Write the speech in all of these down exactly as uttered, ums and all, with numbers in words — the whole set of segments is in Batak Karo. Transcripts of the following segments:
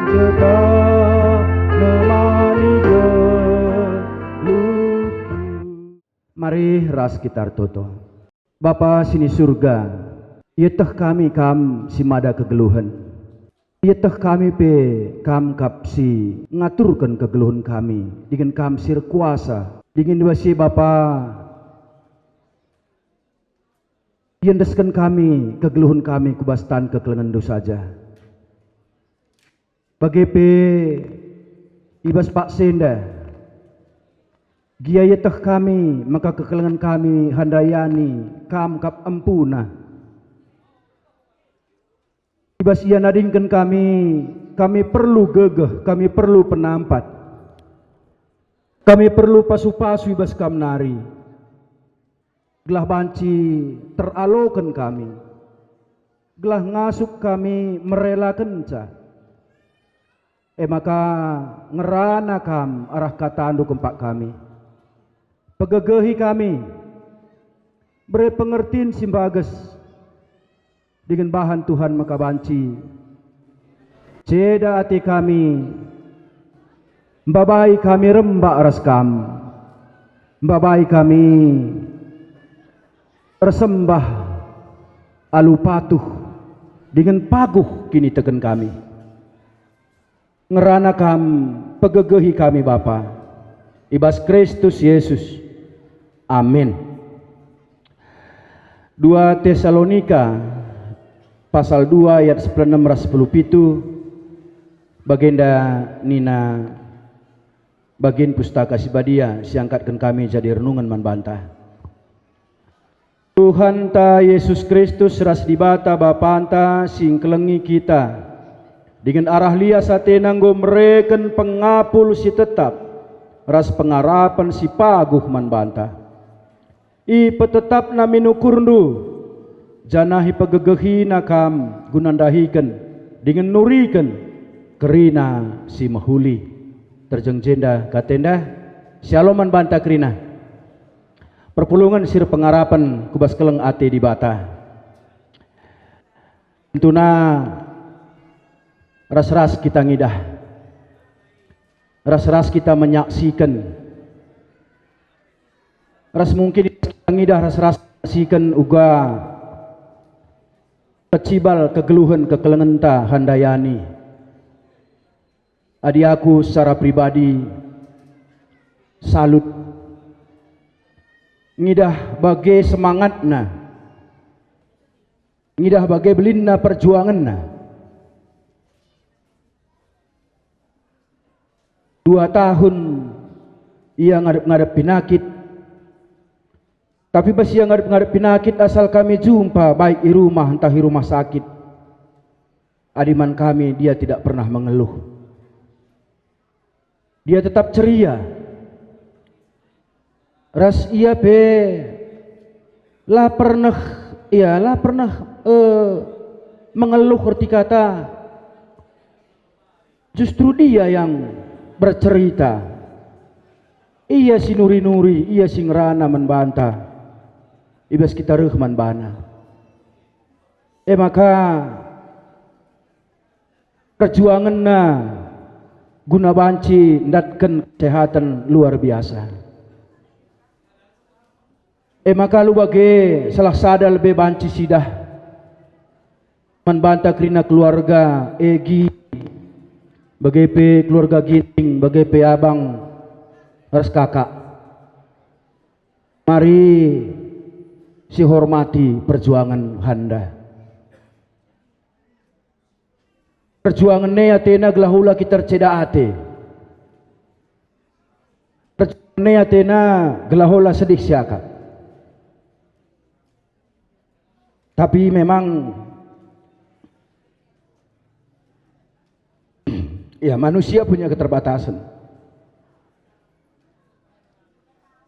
Tetap nemani geluhku. Mari ras kita ertoto. Bapa si ni Surga, ieteh kami Kam si mada kegeluhen. Ieteh kami pe Kam kap si ngaturken kegeluhen kami, dingen Kam si erkuasa. Dingen i bas e Bapa, iendesken kami kegeluhen kami ku bas tan kekelengenNdu saja. Bage pe i bas paksa enda, gia ieteh kami maka kekelengen kami handayani Kam kap empuna. I bas ia nadingken kami, kami perlu gegeh, kami perlu penampat, kami perlu pasu-pasu i bas Kam nari, gelah banci teraloken kami, gelah ngasup kami merelakenca. E maka ngerana Kam arah kataNdu kempak kami. Pegegehi kami, bere pengertin si mbages, dingen bahan Tuhan maka banci ceda ate kami, mbabai kami rembak ras Kam, mbabai kami ersembah alu patuh dingen paguh kiniteken kami. Ngerana Kam pegegehi kami Bapa, i bas Kristus Yesus. Amin. Dua Tesalonika pasal dua ayat sepuluh enem ras sepuluh pitu, bagenda nina bagin Pustaka Si Badia si iangkatken kami jadi renungen man banta. Tuhanta Jesus Kristus ras Dibata Bapanta si ngkelengi kita, dingen arah lias ateNa enggo mereken pengapul si tetap ras pengarapen si paguh man banta. IpetetapNa min ukurndu, janah ipegegehiNa kam guna ndahiken dingen nuriken kerina si mehuli. Terjeng jenda katenda, Shalom man banta kerina. Perpulungen si erpengarapen ku bas keleng ate Dibata. Tentuna ras-ras kita ngidah, ras-ras kita menyaksiken, ras mungkin kita ngidah ras-ras menyaksiken uga kecibal kegeluhen kekelengenta handayani. Adi aku secara pribadi salut ngidah bage semangatna, ngidah bage belinna perjuangenna. Dua tahun ia ngadep-ngadep pinakit, tapi bas ia ngadep-ngadep pinakit asal kami jumpa, baik i rumah ntah i rumah sakit. Adi man kami, dia tidak pernah mengeluh. Dia tetap ceria. Ras ia pe la pernah, ia la pernah, eh, mengeluh erti kata. Justru dia yang bercerita. Ia si nuri-nuri, ia si ngerana man banta. I bas kita reh man bana. E maka, perjuangenna guna banci ndatken kesehatan luar biasa. E maka alu bage salah sada lebe banci sidah man banta kerina keluarga Egi, bage pe keluarga Ginting, bage pe abang ras kakak. Mari sihormati perjuangen handa. Perjuangen e atena gelah ola kita erceda ate. Perjuangen e atena gelah ola sedih siakap. Tapi memang, ya, manusia punya keterbatasan.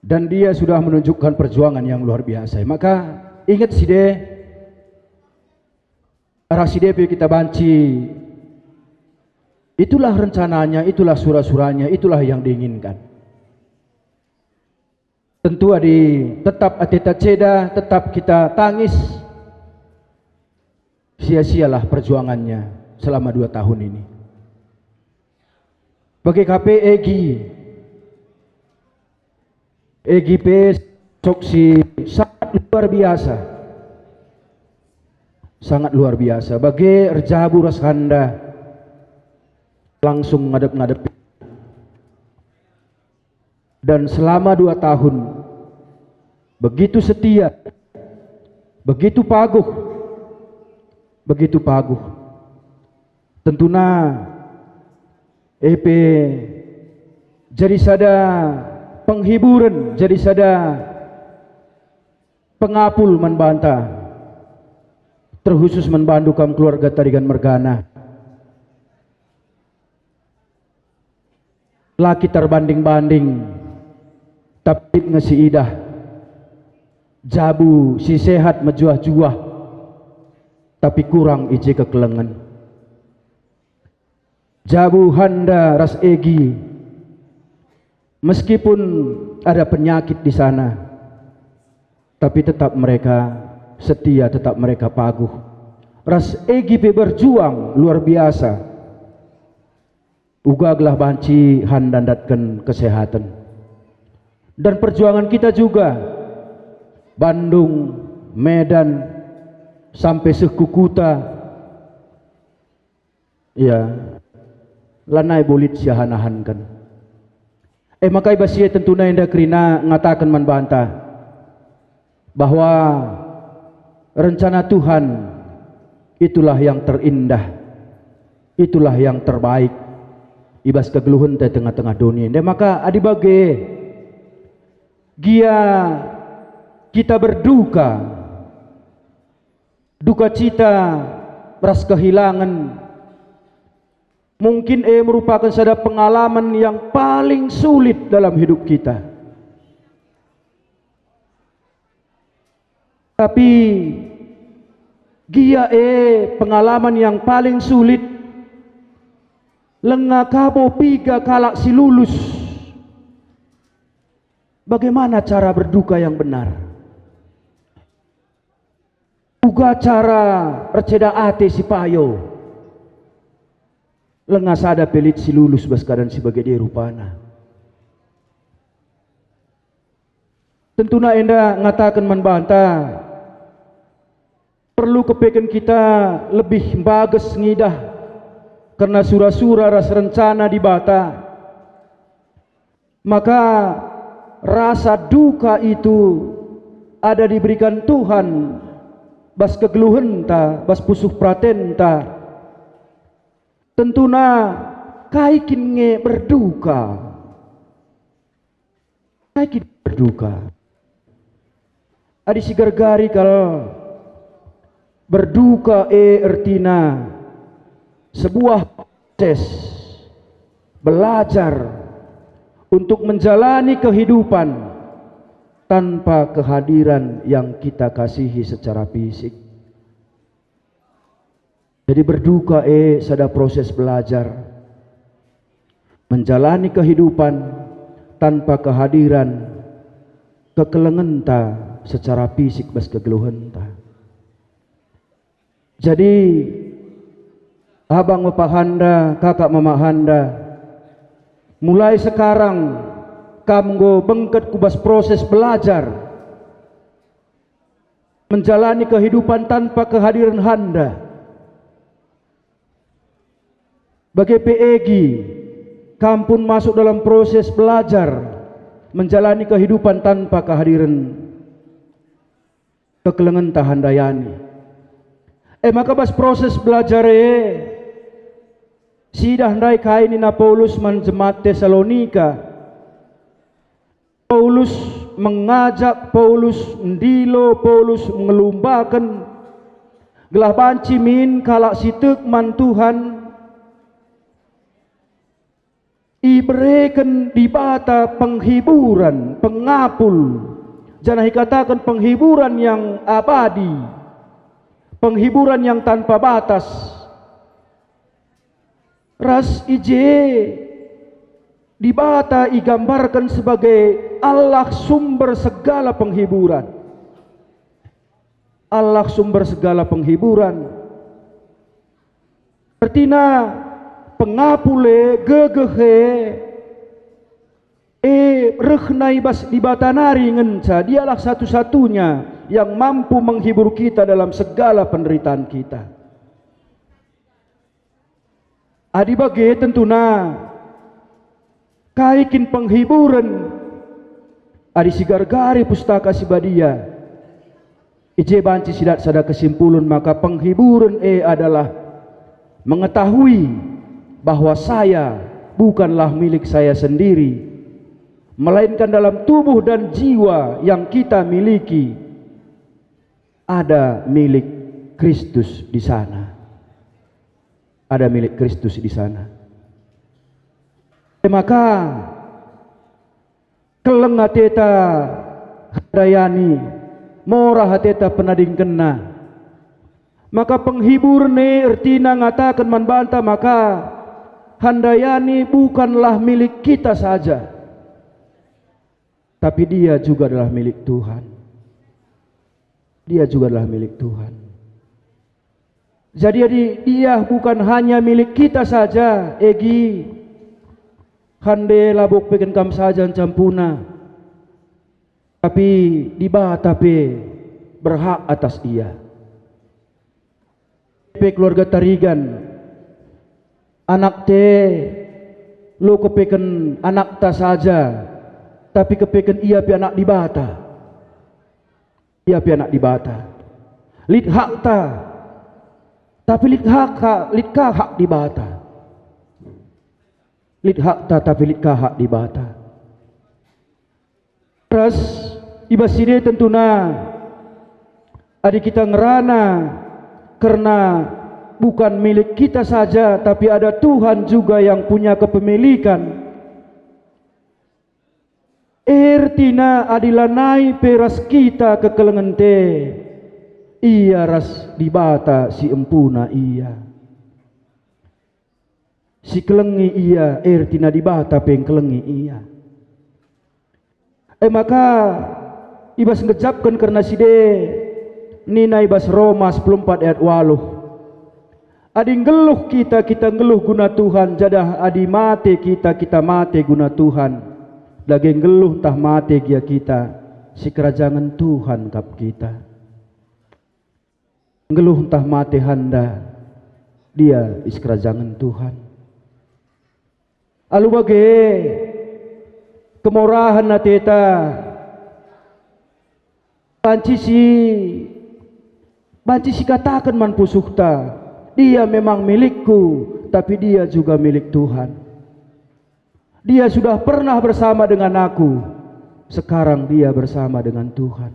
Dan dia sudah menunjukkan perjuangan yang luar biasa. Maka ingat si de, arah si de pe kita banci, itulah rencananya, itulah sura-suranya, itulah yang diinginkan. Tentu adi tetap ateta ceda, tetap kita tangis, sia-sialah perjuangannya selama dua tahun ini. Bage ka pe Egi. Egi pe sok si sangat luar biasa. Sangat luar biasa. Bage erjabu ras Handa langsung ngadep-ngadep. Dan selama dua tahun, begitu setia, begitu paguh, begitu paguh. Tentuna, e pe jadi sada penghiburen, jadi sada pengapul man banta, terkhusus man bandu kam keluarga Tarigan mergana. La kita erbanding-banding, tapi lit nge si idah. Jabu si sehat mejuah-juah, tapi kurang i je kekelengen. Jabu Handa ras Egi, meskipun ada penyakit di sana, tapi tetap mereka setia, tetap mereka paguh. Ras Egi pe berjuang luar biasa. Uga gelah banci Handa ndatken kesehaten. Dan perjuangan kita juga, Bandung, Medan, sampai seh ku kuta, ya, lanai bo lit siahan-ahanken. E maka i bas si e tentuna enda kerina ngataken man banta, bahwa rencana Tuhan itulah yang terindah, itulah yang terbaik i bas kegeluhenta i tengah-tengah doni enda. Maka adi bage gia kita berduka, duka cita ras kehilangan, mungkin e merupaken sada pengalaman yang paling sulit dalam hidup kita. Tapi gia e pengalaman yang paling sulit, lenga ka bo piga kalak si lulus. Bagaimana cara berduka yang benar? Uga cara erceda ate si payo. Lenga sada pe lit si lulus bas keadaan si bage e rupana. Tentuna enda ngataken man banta, perlu kepeken kita lebih mbages ngidah kerna sura-sura ras rencana Dibata. Maka rasa duka itu ada diberikan Tuhan bas kegeluhenta, bas pusuh peratenta. Tentuna kai kin nge berduka? Kai kin berduka? Adi sigar-gari kal, berduka e ertina sebuah proses belajar untuk menjalani kehidupan tanpa kehadiran yang kita kasihi secara fisik. Jadi berduka e sada proses belajar menjalani kehidupan tanpa kehadiran kekelengenta secara fisik bas kegeluhenta. Jadi, abang bapa handa, kakak mama handa, mulai sekarang kam enggo bengket ku bas proses belajar menjalani kehidupan tanpa kehadiran handa. Bage pe Egi, kam pun masuk dalam proses belajar menjalani kehidupan tanpa kehadiran kekelengenta handa Yani. E maka bas proses belajar e, sidah ndai kai nina Paulus man jemaat Tesalonika. Paulus mengajak, Paulus ndilo, Paulus ngelumbaken, gelah banci min kalak si tek man Tuhan, ibereken Dibata penghiburan, pengapul, janah ikataken penghiburan yang abadi, penghiburan yang tanpa batas. Ras i je Dibata igambarken sebagai Allah sumber segala penghiburan. Allah sumber segala penghiburan. Ertina, Pengapul e, gegeh e, e rehna i bas Dibata nari ngenca. Dialah satu-satunya yang mampu menghibur kita dalam segala penderitaan kita. Adi bage tentuna, kai kin penghiburen adi sigargari Pustaka Si Badia? I je banci sidat sada kesimpulun maka penghiburen e adalah mengetahui bahwa saya bukanlah milik saya sendiri, melainkan dalam tubuh dan jiwa yang kita miliki ada milik Kristus di sana. Ada milik Kristus di sana. E maka, keleng ateta handayani, morah ateta penadingkenna. Maka penghiburen e ertina ngataken man banta maka handayani bukanlah milik kita saja, tapi dia juga adalah milik Tuhan. Dia juga adalah milik Tuhan. Jadi, adi dia bukan hanya milik kita saja, Egi, hande labo kepeken kam saja ncampuna, tapi Dibata pe berhak atas ia. Pe keluarga Tarigan, anak te lo kepeken anakta saja, tapi kepeken ia pe anak Dibata. Ia pe anak Dibata. Lit hakta, tapi lit hak, lit ka hak Dibata. Lit hakta, tapi lit ka hak Dibata. Ras i bas si e tentuna, adi kita ngerana kerna bukan milik kita saja, tapi ada Tuhan juga yang punya kepemilikan. Ertina adi lanai pe ras kita kekelengenta, ia ras Dibata si empuna ia. Si kelengi ia, ertina Dibata pe ngkelengi ia. E maka, i bas ngejapken kerna si e, nina i bas Roma sepuluh empat ayat waluh, "Adi nggeluh kita, kita nggeluh guna Tuhan, janah adi mate kita, kita mate guna Tuhan. Dage nggeluh ntah mate gia kita, sikerajangen Tuhan kap kita." Nggeluh ntah mate handa, dia isikerajangen Tuhan. Alu bage, kemorahen ateta banci si, banci sikataken man pusuhta, "Dia memang milikku, tapi dia juga milik Tuhan. Dia sudah pernah bersama dengan aku, sekarang dia bersama dengan Tuhan."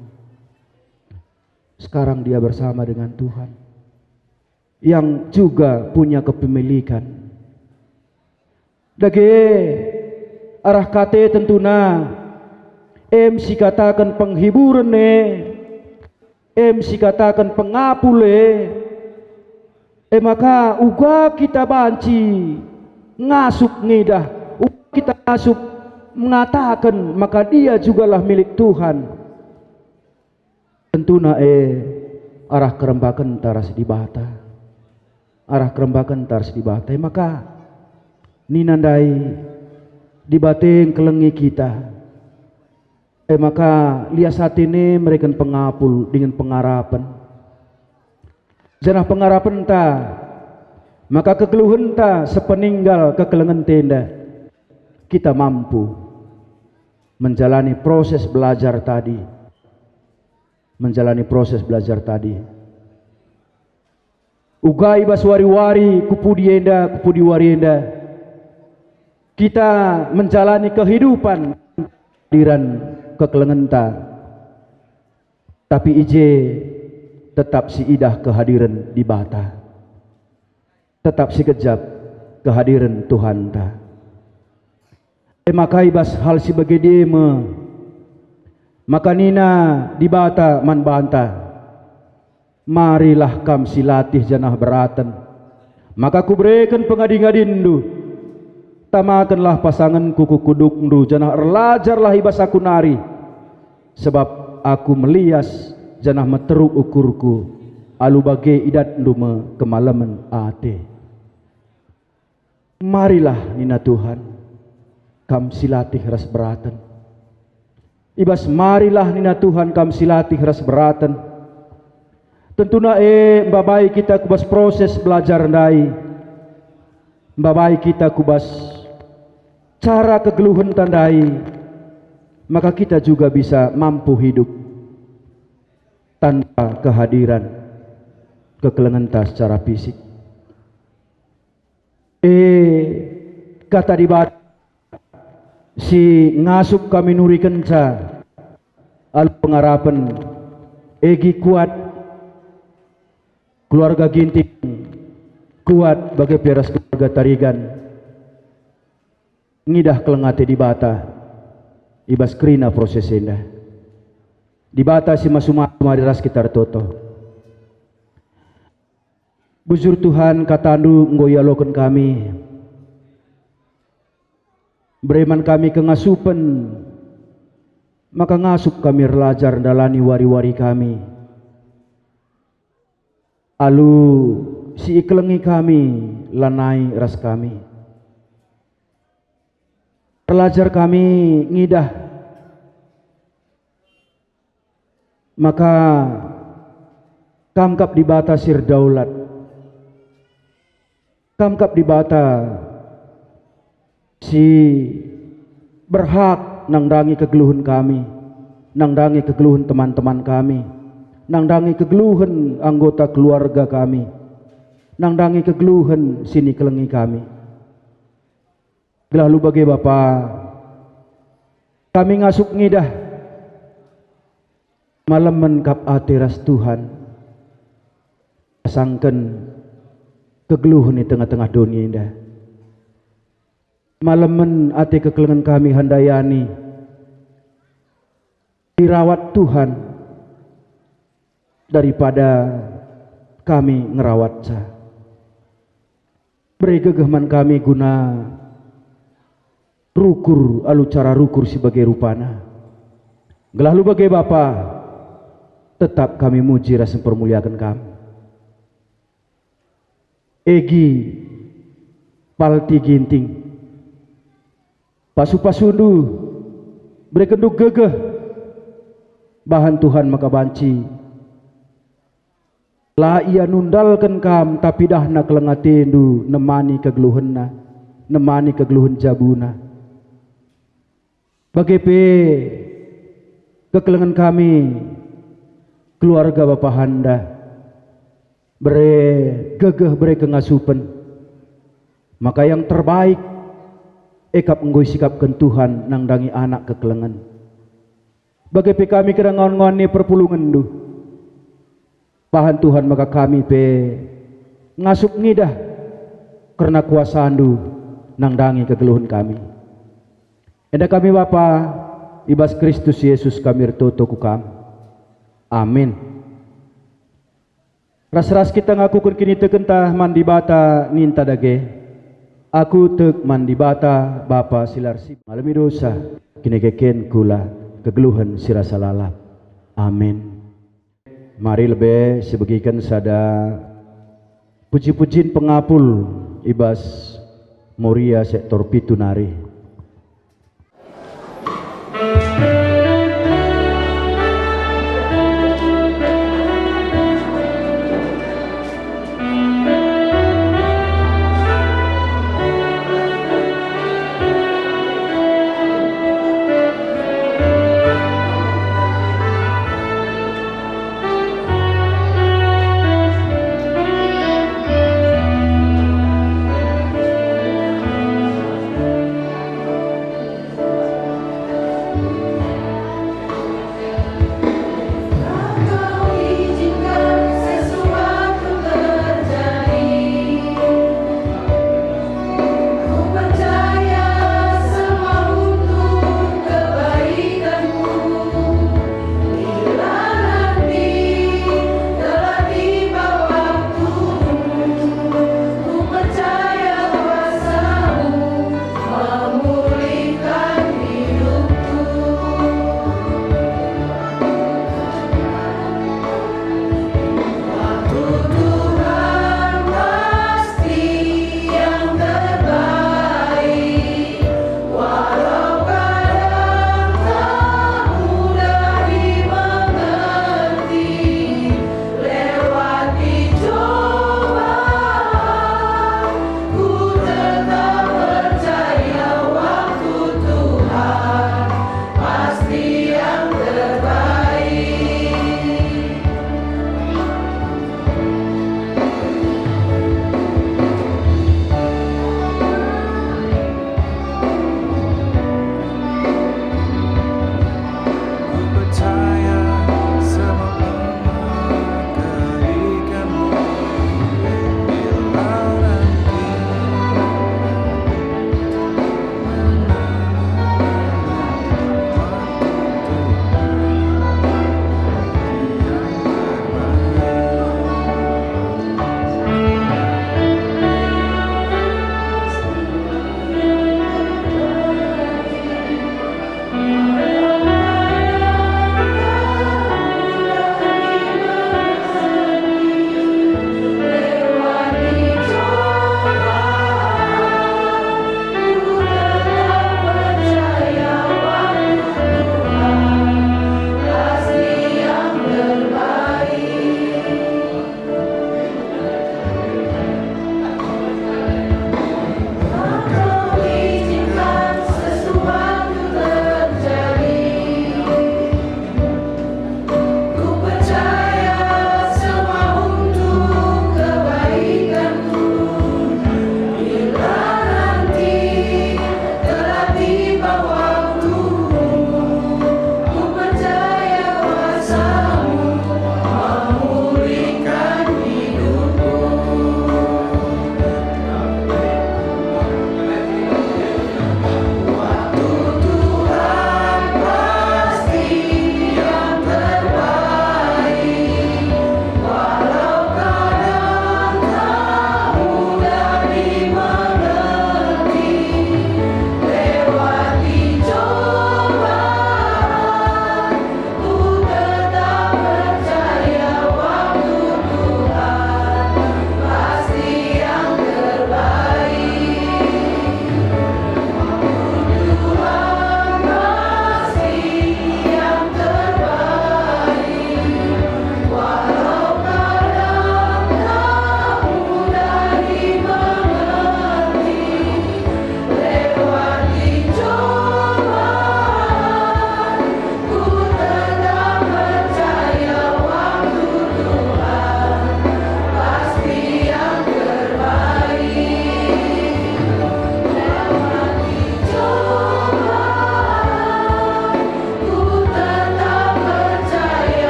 Sekarang dia bersama dengan Tuhan yang juga punya kepemilikan. Dage, arah kata tentuna, em sikataken penghiburen e, em sikataken pengapul e, e maka uga kita banci ngasup ngidah, uga kita ngasup mengataken maka dia jugalah milik Tuhan. Tentuna e arah kerembakenta ras Dibata. Arah kerembakenta ras Dibata. E maka nina ndai, Dibata ngkelengi kita. E maka lias atena mereken pengapul dingen pengarapen. Janah pengarapenta, maka kegeluhenta sepeninggal kekelengenta enda, kita mampu menjalani proses belajar tadi. Menjalani proses belajar tadi. Uga i bas wari-wari ku pudi enda, ku pudi wari enda, kita menjalani kehidupan kehadiran kekelengenta. Tapi i je tetap siidah kehadiran Dibata. Tetap sikejap kehadiran Tuhanta. E maka i bas hal si bagende me, maka nina Dibata man banta, "Marilah kam silatih janah beraten, maka Kubereken pengadi-ngadinndu. Tamakenlah pasangenKu ku kudukndu, janah erlajarlah i bas Aku nari. Sebab Aku melias janah meteruk ukurKu, alu bage idatndu me kemalemen ate." "Marilah," nina Tuhan, "kam si latih ras beraten." I bas "marilah," nina Tuhan, "kam si latih ras beraten." Tentuna e mbabai kita ku bas proses belajar ndai, mbabai kita ku bas cara kegeluhenta ndai, maka kita juga bisa mampu hidup tanpa kehadiran kekelengenta secara fisik. E, Kata Dibata si ngasup kami nurikenca alu pengarapen, e gi kuat keluarga Ginting, kuat bage pe ras keluarga Tarigan ngidah keleng ate Dibata i bas kerina proses enda. Dibata si masu-masu mari ras kita ertoto. Bujur Tuhan, KataNdu enggo ialoken kami. Bere man kami kengasupen, maka ngasup kami erlajar ndalani wari-wari kami. Alu si ikelengi kami lanai ras kami. Erlajar kami ngidah maka Kam kap Dibata si erdaulat. Kam kap Dibata si berhak nandangi kegeluhen kami, nandangi kegeluhen teman-teman kami, nandangi kegeluhen anggota keluarga kami, nandangi kegeluhen si nikelengi kami. Gelah alu bage Bapa, kami ngasup ngidah malemen kap ate ras Tuhan, asangken kegeluhen i tengah-tengah doni enda. Malemen ate kekelengen kami handayani dirawat Tuhan daripada kami ngerawatca. Bere gegeh man kami guna rukur alu cara rukur si bage rupana. Gelah alu bage Bapa, tetap kami muji ras mpermuliaken Kam. Egi, Palti Ginting, pasu-pasundu, berekenndu gegeh, bahan Tuhan maka banci la ia nundalken kam, tapi idahna keleng atendu nemani kegeluhenna, nemani kegeluhen jabuna. Bage pe kekelengen kami, keluarga Bapa Handa, bere gegeh, bere kengasupen, maka yang terbaik e kap enggo isikapken Tuhan nandangi anak kekelengen. Bage pe kami keda ngawan-ngawan ni perpulungenndu. Bahan Tuhan maka kami pe ngasup ngidah kerna kuasandu nandangi kegeluhen kami. Enda kami Bapa, i bas Kristus Yesus kami ertoto ku Kam. Amin. Ras-ras kita ngakuken kinitekenta man Dibata ninta dage, "Aku tek man Dibata, Bapa si la ersibup, ngalemi dosa, kinikekenku la kegeluhen si rasa lalap." Amin. Mari lebe sibegiken sada puji-pujin pengapul i bas Moria sektor pitu nari.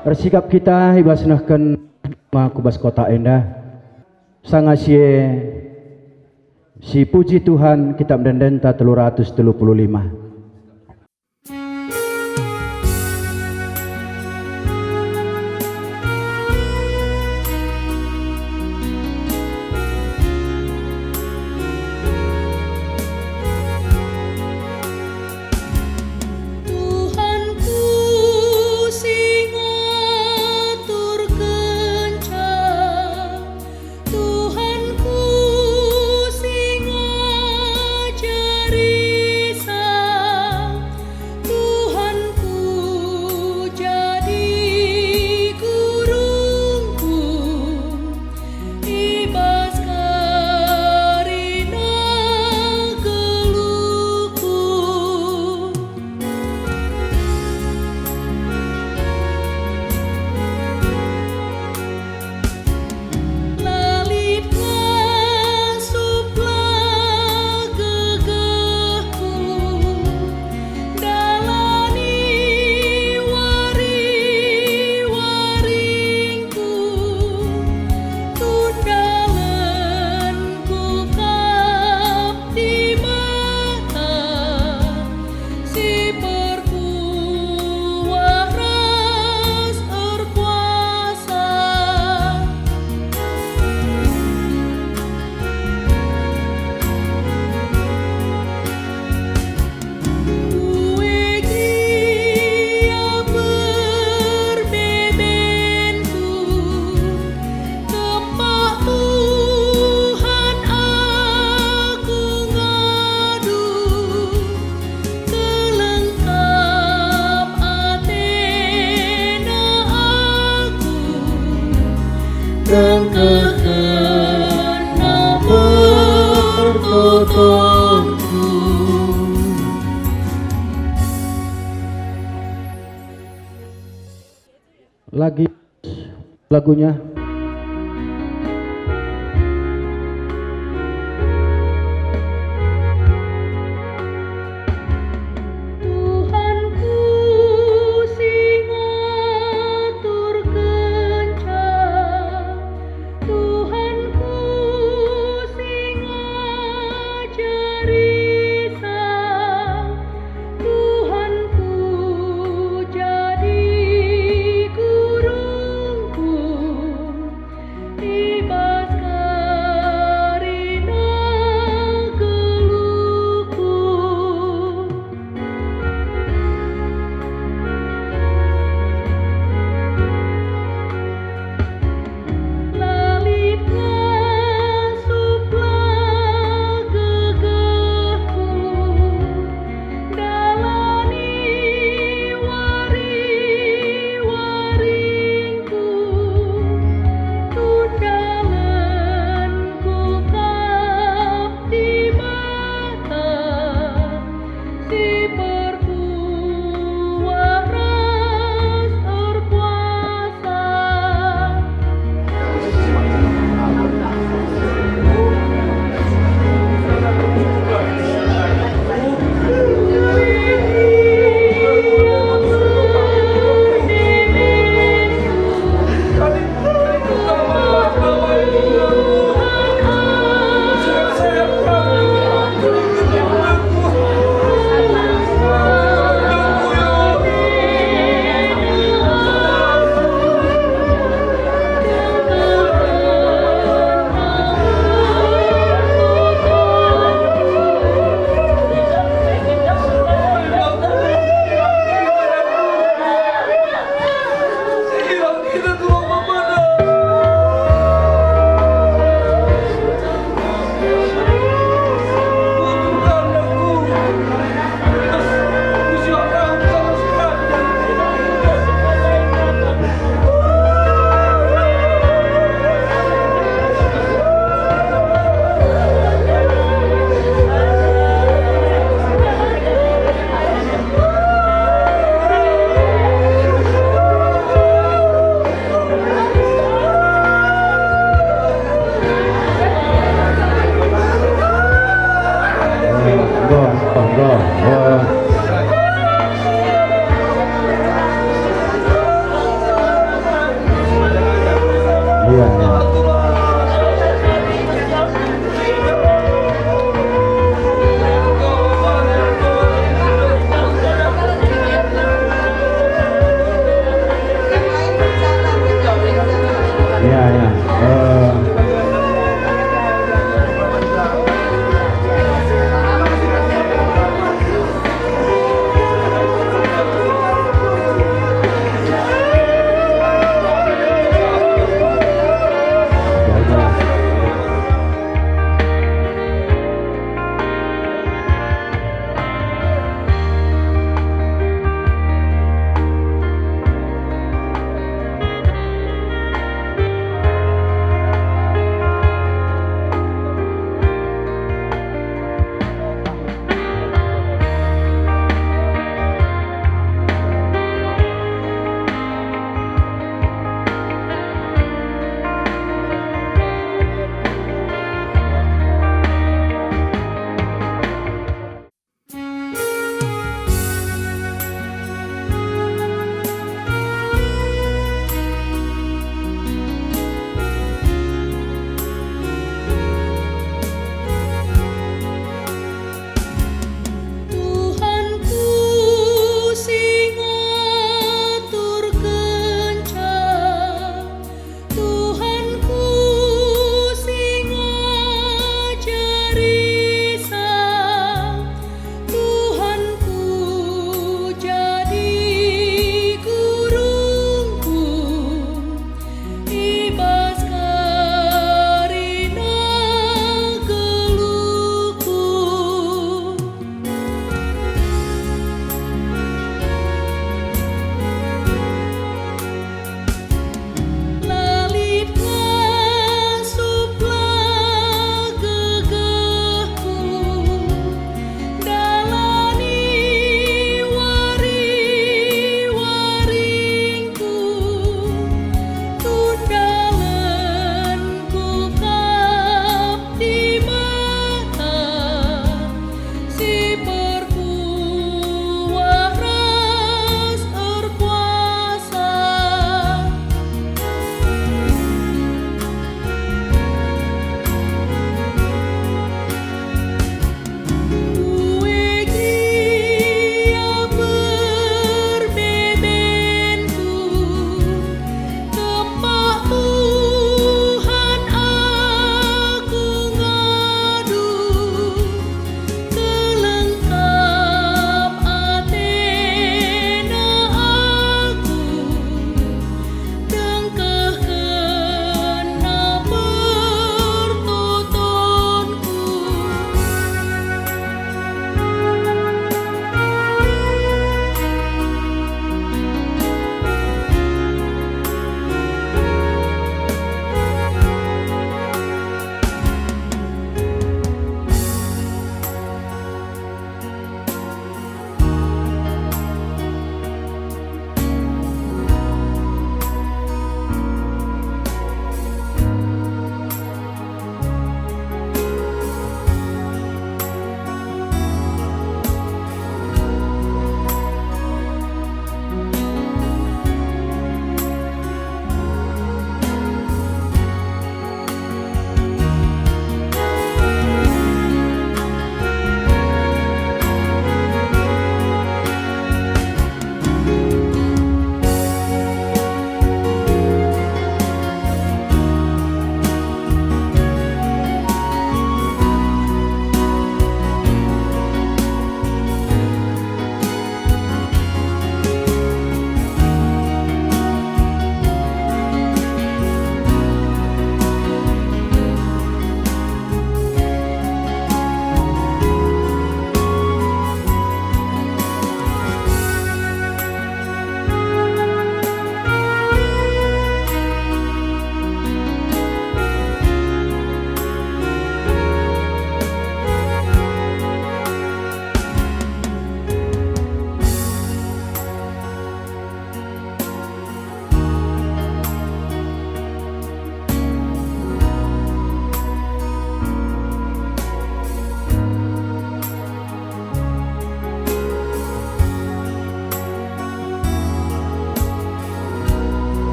Ersikap kita i bas nehken ku bas kota enda. Sanga si e, sipuji Tuhan, Kitap Ende-endenta telu ratus telu puluh lima. Tuhanku si ngaturkenca, Tuhanku si ngajarisa, Tuhanku jadi gurungku. I bas kerina geluhku, la lit ngasup la gegehku, dalani wari-waringku, tundalenku kap Dibata si perkuah ras erkuasa. Ue gia perbebenku, kepah Tuhan aku ngadu, kelengkap atena aku, dengkehkenna pertotonku. Lagi lagunya,